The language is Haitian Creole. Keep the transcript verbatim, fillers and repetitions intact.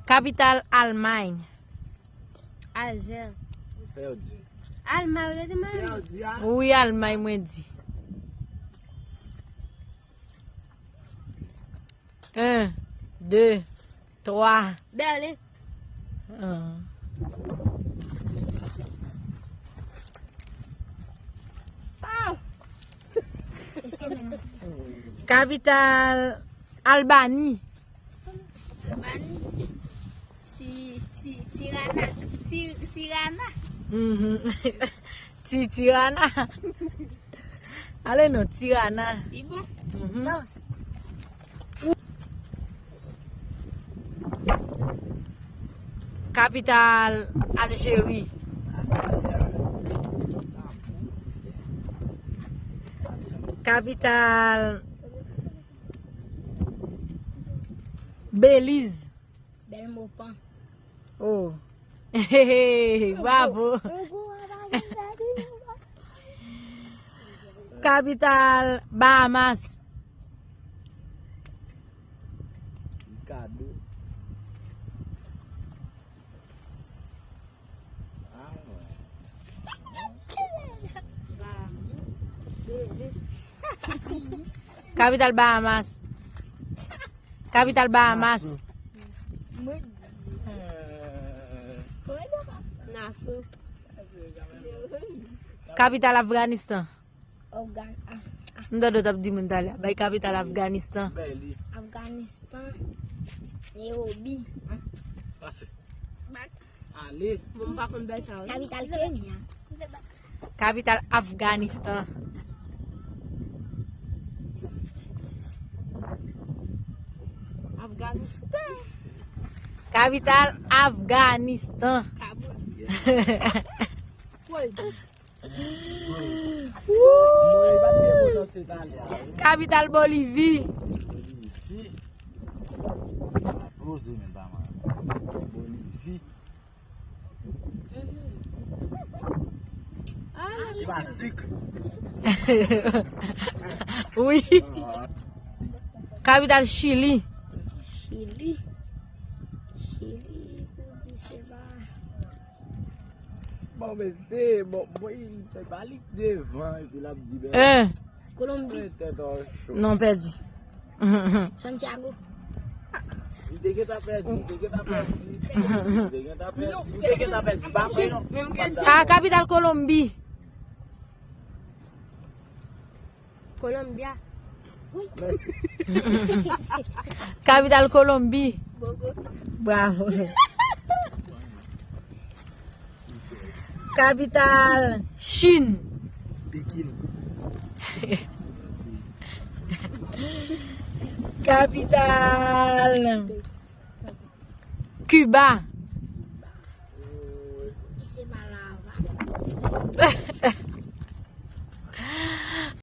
Kapital Almay. Alzè. Pèdi. Almay, ou te di Miami? Pèdi a. Wi, Almay, mwen di. En, de, twa. Bèlen. Ah. Oh! Kapital Albani. Albani. Ti, ti, Tirana. Ti, Tirana. Mhm. Ti, Tirana. Ale non, Tirana. Li bon. Mhm. Kapital Aljeri. Kapital Beliz. Belmopan. Oh. Bravo. Kapital Bahamas. Kado. Kapital Bahamas. Kapital Bahamas. Naso. Kapital Afganistan. Afgan-, Af-, Af-, M tande w t ap di moun talè a. Bay kapital Afganistan. Afganistan, Nairobi. Pase. Ale. Bon, m pa konn bay sa yo. Kapital Kenya. Kapital Afganistan. Afganistan. Kapital Afganistan. Kabul. Mwen pa te pwononse talè a, wi. Kapital Bolivi. Bolivi. Poze men pa mal. Bolivi. E pa sik. Wi. Kapital Chili. Chili. Chili, pou di se pa. Bon, men se, bon, bon, li fè pa li devan, epi l ap di, ben, en. Kolonbi. Tèt an cho. Non, pèdi. Santiago. Li te gentan pèdi, li te gentan pèdi. Li te gentan pèdi, li te gentan pèdi. Pa fè non. Menm ke sa. Ah, kapital Kolonbi. Colombia. Mèsi. Kapital Kolonbi. Bogota. Bravo. Kapital Chin. Pekin. Kapital Kiba.